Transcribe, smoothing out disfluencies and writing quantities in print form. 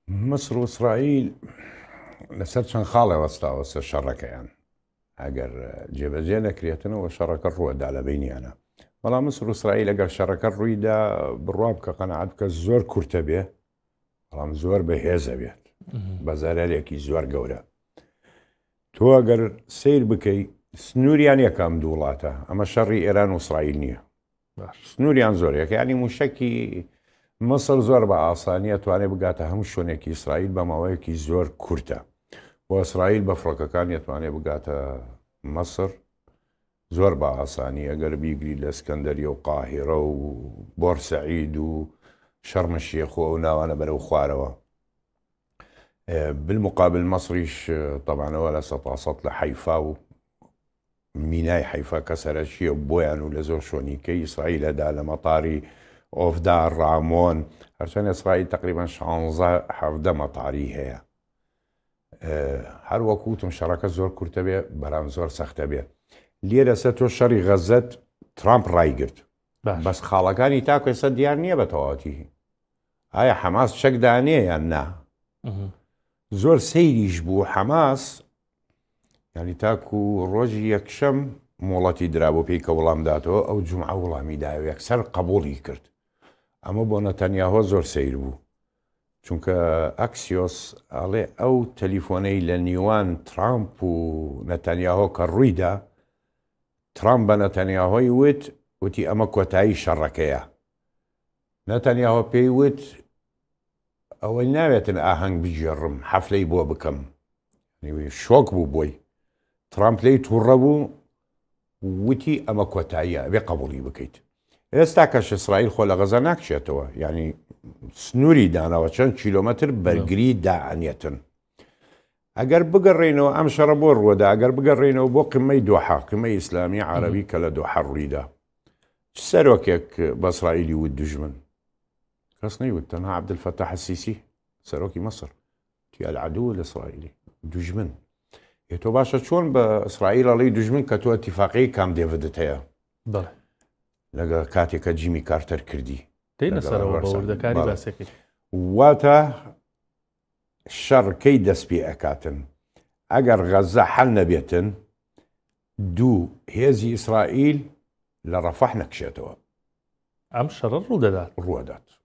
میسر و ئیسرائیل لەسەر چەند خاڵێ وەستاوە سەر شەڕەکەیان ئەگەر جێبەجێ نەکرێتنەوە شەڕەکە ڕووەدا لە بینیانە بەڵام میسر و ئیسرائیل ئەگەر شەڕەکە ڕوویدا بڕوا بکە قەناعەت بکە زۆر کورتە بێ بەڵام زۆر بەهێزە بێت بە زەرەرێکی زۆر گەورە تۆ ئەگەر سیر بکەی سنووریان یەکەم دوو وڵاتە ئەمە شەڕی ئێران و ئیسرائیل نییە سنووریان زۆر یەکە یانی مووشەکی میسر زۆر بە ئاسانی ئەتوانێت بگاتە هەموو شوێنێکی ئیسرائیل بە ماوەیەکی زۆر کورتە و ئیسرائیل بە فڕۆکەکانی ئەتوانێت بگاتە مەسر زۆر بە ئاسانی ئەگەر بیگری لە سکەندەریە و قاهیرە و بۆرسەعید و شەرمەشێخ و ئەو ناوانە بەرەو خوارەوە بالمقابل مەسریش تەبانەوە لە سەتاسەد لە حەیفا و مینای حەیفا کە سەرەکییە بۆیان و لە زۆر شۆنیکەی ئیسرائیلەدا لە مەتاری ئۆفدا، ڕامۆن، هەرچەند ئیسرائیل تەقریبەن شانزە حەڤدە مەتاری هەیە. هەر وەک وتم شەڕەکە زۆر کورتە بێ بەرام زۆر سەختە بێ. لێرەسە تۆ شەڕی غەزەت ترامپ ڕایگرت. بەس خاڵەکانی تاکو ئێستا دیار نییە بە تەواوەتی. ئایا حەماس چەک دانێ یان نا؟ زۆر سەیریش بوو حەماس یانی تاکو ڕۆژی یەکشەم مۆڵەتی درابوو پێی کە وڵام داتەوە ئەو جومعە وڵامی دایەوە یەکسەر قبوڵی کرد ئەمە بۆ نەتەنیاهۆ زۆر سەیر بوو چونکە ئەکسیۆس ئەڵێ ئەو تەلیفۆنەی لە نیوان ترامپ و نەتەنیاهۆ کە ڕوویدا ترامپ بە نەتەنیاهۆی وت وتی ئەمە کۆتایی شەڕەکەیە نەتەنیاهۆ پێی وت ئەوەی ناوێتن ئاهەنگ بگێڕم حەفلەی بۆ بکەم شۆک بوو بۆی ترامپ لێی تووڕە بوو وتی ئەمە کۆتاییە ئەبێ قبوڵی بکەیت ئێستا کەش ئیسرائیل خۆ لە غەزە ناکشێتەوە یعنی سنووری داناوە چەند کیلۆمەتر بەرگری دائەنێتن ئەگەر بگەڕێینەوە ئەم شەڕە بۆ ڕووەدا ئەگەر بگەڕێینەوە بۆ قمەی دۆحە قمەی ئیسلامی عربی کە لە دۆحە ڕوویدا چ سەرۆکێک بە ئیسرائیلی وت دوژمن کەس نەیوت تەنها عەبدولفەتاح السیسی سەرۆکی مەسر وتی العدو الاسرائیلی دوژمن ئێ تۆ باشە چۆن بە ئیسرائیل ئەڵێی دوژمن کە تۆ اتفاقی کام دێڤدت هەیە بەڵێ لەگە کاتێک کە جیمی کارتەر کردی دێینە سەرەوە بە وردەکاری باسەکەی واتە شەڕ کەی دەست پێ ئەکاتن ئەگەر غەزە حەل نەبێتن دوو هێزی ئیسرائیل لە ڕەفەح نەکشێتەوە ئەم شەڕە ڕوودەدات ڕووەدات.